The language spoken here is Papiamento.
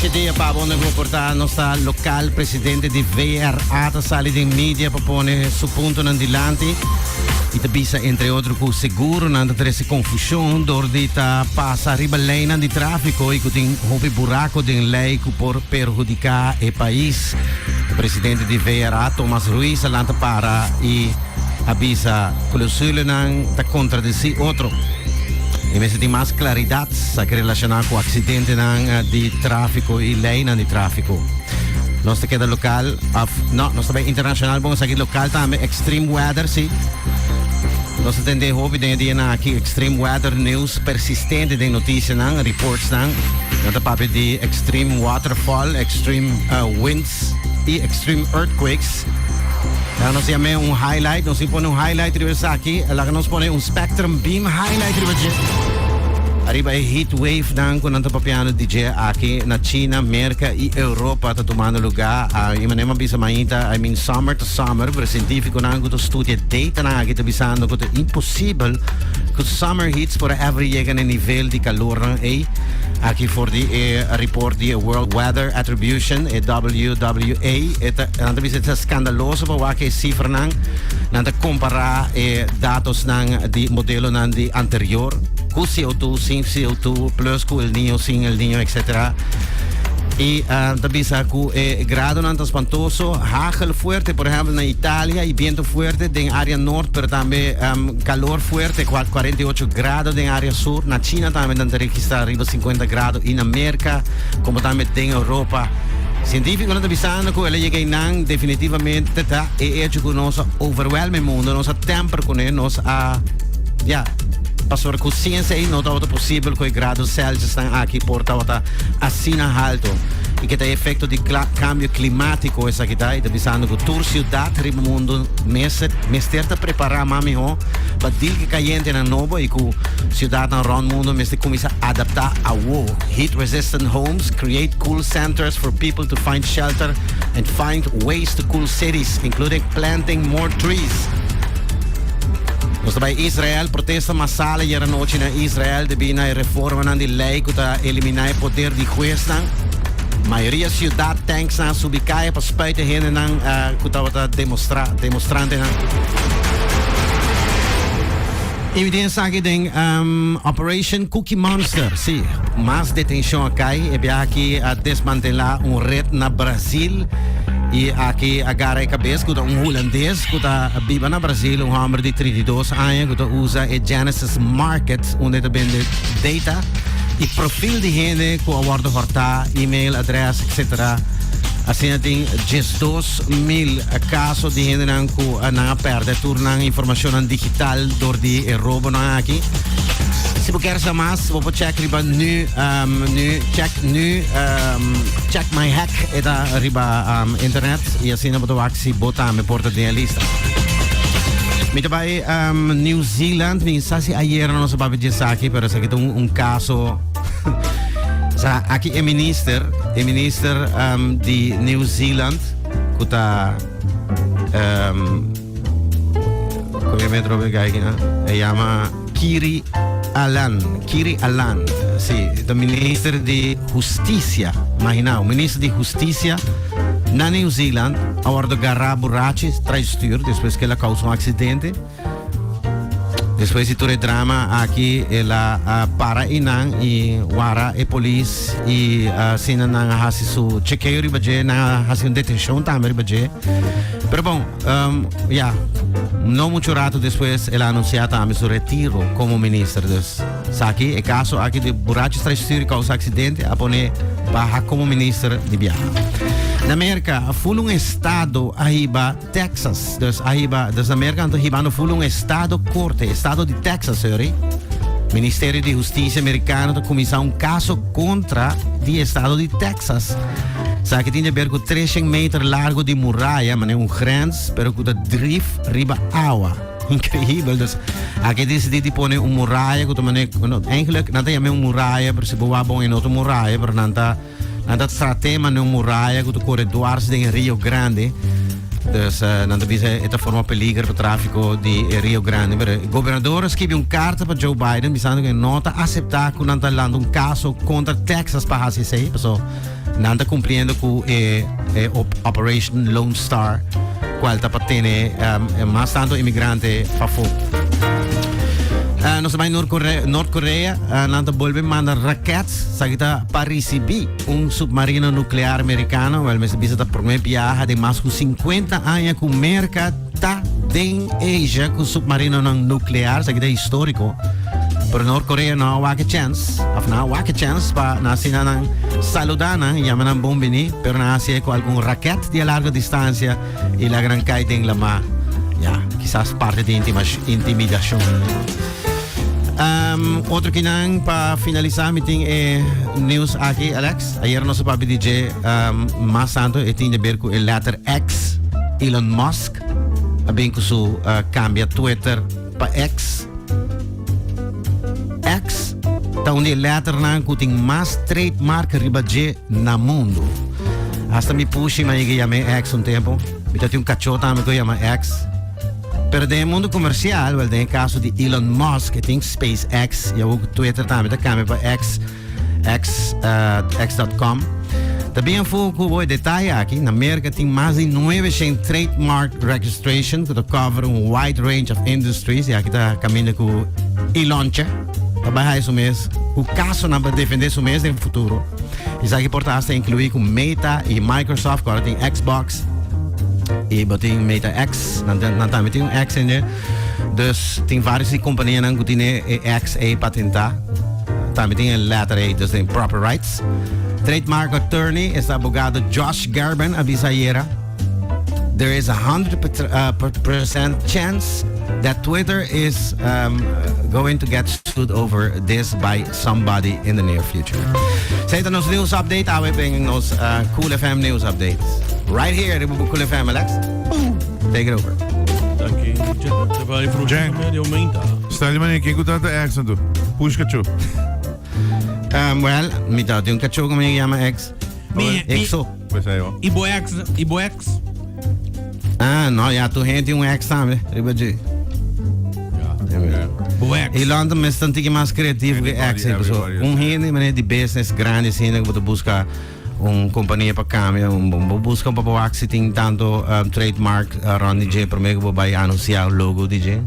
Dushi dia pa bo unda ku por ta. Nos ta lokal. Presidente di VRA ta sali den media pa pone su puntonan dilanti i ta bisa entre otro ku seguronan ta trese konfushon dor di ta pasa riba leinan di tráfiko i ku tin hopi burako den lei ku por perhudiká e pais. E presidente di VRA, Thomas Ruiz, a lanta para i a bisa ku lo sulenan ta kontradesí otro. I mester tin mas klaridat esaki relashoná ku aksidentenan di tráfiko i leinan di tráfiko. Nos ta keda lokal òf no, nos ta bai internashonal bon esaki lokal tambe, extreme weather si. Nos ta tende hopi den e dianan aki extreme weather news persistente den notisianan, reportsnan. Nan ta papia di extreme waterfall, extreme winds i extreme earthquakes. Laga nos yam'é un highlight. Nos tin pone un highlight riba esaki. Laga nos pone un spectrum beam highlight riba dje. Ariba e heat wave nan ku nan ta papiando di dje aki na China, Merka i Europa ta tumando lugá. I manera mi a bisa mainta, I mean summer ta summer, pero sientífikonan ku ta studia datanan aki ta bisando ku ta imposibel ku summer heats por a ever yega na e nivel di kalornan ei. Aki for di e report di e World Weather Attribution, e WWA, e ta, nan ta bisa e ta skandaloso pa wak e sifranan. Nan ta kompará e datosnan di modelonan di anterior ku CO2, sin CO2, plus ku El Niño, sin El Niño, etcétera. I ta bisa ku e gradonan ta spantoso. Hagel fuerte, por ehèmpel na Italia, i biento fuerte den área nort, pero tambe kalor fuerte, 48 grado den área sur. Na China tambe nan ta registrá riba 50 grado i na Merka, komo tambe den Europa. Sientífikonan ta bisando ku el a yega einan definitivamente ta e echo ku nos a overwhelm e mundo, nos a temper kuné, nos a, ya, pasobra ku siensia ei no tabata posibel ku e grado Celsiusnan aki por tabata asina halto. I ke ta e efekto di kambio klimátiko esaki ta, i ta bisando ku tur siudat riba mundu mester mester ta prepará mas mihó pa deal ku e kayentenan nobo i ku siudatnan rònt mundu mester kuminsá adaptá awo. Heat resistant homes, create cool centers for people to find shelter and find ways to cool cities, including planting more trees. Nos ta bai Israel, protesta masal ayer anochi na Israel debí na e reformanan di lei ku ta eliminá e poder di huesnan. Mayoria siudat tanksnan a subi kaya pa spuit e hendenan ku tabata demostrá demostrantenan. I mi tin esaki den Operation Cookie Monster. Sí, mas detenshon a kai. E biaha aki a desmantelá un ret na Brazil i aki a gara e kabes ku ta un hulandes ku ta biba na Brazil, un hòmber di 32 aña ku ta usa e Genesis Market unda e ta bende data i profil di hende ku a wòrdu hòrtá, email adrès, etcetera. Asina tin 12,000 kaso di hendenan ku nan a pèrdè tur nan informashonnan digital dor di e robonan aki. Si bo kier sa mas, bo por check riba nu, nu, check nu, check my hack e ta riba internet i asina bo ta wak si bo tambe por ta den e lista. Mi ta bai New Zealand, mi sa si ayera nos a papia di esaki, pero esaki ta un kaso. Sa aki e minister, e minister di New Zealand ku ta Koe metro be gai kina? E yama Kiri Alan. Kiri Alan. Sí, ta minister di Hustisia. Imaginao, minister di Hustisia na New Zealand a wordo gará burachi tras stuur despues ke el a causa un accidente. Despues di tur e drama aki el a para einan i wara e polis i asina nan a hasi su chekeo riba dje, nan a hasi un detenshon tambe riba dje. Pero bon, ya, no mucho rato despues el a anunsia tambe su retiro komo minister. Dus esaki, e kaso aki di burachi strai stuur i kousa aksidente a pone baha komo minister di biaha. Na Merka, ful un estado a hiba Texas. Dus a hiba, dus na Merka anto hibando ful un estado korte, estado di Texas, sorry. Ministerio di Hustisia Merikano ta kuminsá un kaso kontra di estado di Texas. Esaki tin di ber ku 300 meter largo di muraya, manera un grens, pero ku ta drif riba awa. Increíbel. Dus aki decidí di pone un muraya ku ta manera, bueno, eigenlijk nan ta yam'é un muraya, pero si bo wak bon e no ta un muraya, pero nan ta Nan ta trat'é manera un muraya ku ta kore duars den e Rio Grande. Dus nan ta bisa e ta forma peliger pa tráfiko di Rio Grande. Pero e gobernador a skibi un karta pa Joe Biden bisando ku e no ta aseptá ku nan ta lanta un kaso kontra Texas pa hasi esei, paso nan ta kumpliendo ku e e Operation Lone Star, kual ta pa tene mas tantu imigrante pafó. Nos ta bai Noord Korea, nan ta bolbe manda raket, esaki ta pa risibí un submarino nuclear mericano. Wel, mester bisa ta prome biaha den mas cu 50 aña cu Merca ta den Asia cu submarinonan nuclear. Esaki ta historico. Pero Noord Korea no a wak e chance, of no a wak e chance pa na asina nan saluda nan, yama nan bon bini, pero nan haci e cu algun raket di a largo distancia y laga nan cay den lama. Ya, kisas parte di intimidacion. Otro kinan pa finalisa mi tin e news aki, Alex. Ayer nos a papia di dje mas tanto e tin de ber cu e letter X. Elon Musk a bin cu su cambia Twitter pa X. X ta un di e letternan cu tin mas trademark riba dje na mundo. Hasta mi pushi mi a yega yama e X un tempo. Mi ta tin un cacho tambe cu yama X. Pero den e mundo comercial, wel den e caso di Elon Musk, e tin SpaceX, y awor Twitter tambe ta cambia pa X, X, X.com. Ta bien fu cu bo e detaye aki, na Merca tin mas di 900 trademark registration cu ta cover un wide range of industries, y aki ta caminda cu Elon che, ta bay haya su mes cu casonan pa defende su mes den futuro. Esaki por ta hasta inclui cu Meta y Microsoft, cu ahora tin Xbox y bo tin Meta X, nan tambe tin un X en Dus tin varios di companianan cu tin e X e patenta. Tambe tin e letter E, dus tin proper rights. Trademark attorney is abogado Josh Gerben a bisa ayera. There is 100% chance that Twitter is going to get sued over this by somebody in the near future. Esey ta nos news update, awe den nos Cool FM news update. Right here, riba Cool FM, Alex. Boom. Take it over. Danki. Te vai Jen. Medio aumenta. Sta di manera ken ku tata ex anto? Push kachó. Well, mi ta tin un kachó ku mi yama ex. Exo. Pues ahí va. I bo ex, i bo ex. Ah, no, ya tu gente un ex tambe, riba dje. Ja. Bo ex. Y London mes tan tiki mas creativo que ex, eh, so, un hende manera di business grande asina que bo ta busca un compania pa cambia, un bo busca un pa bo si tin tanto trademark rond di dje prome que bo bay anuncia un logo di dje.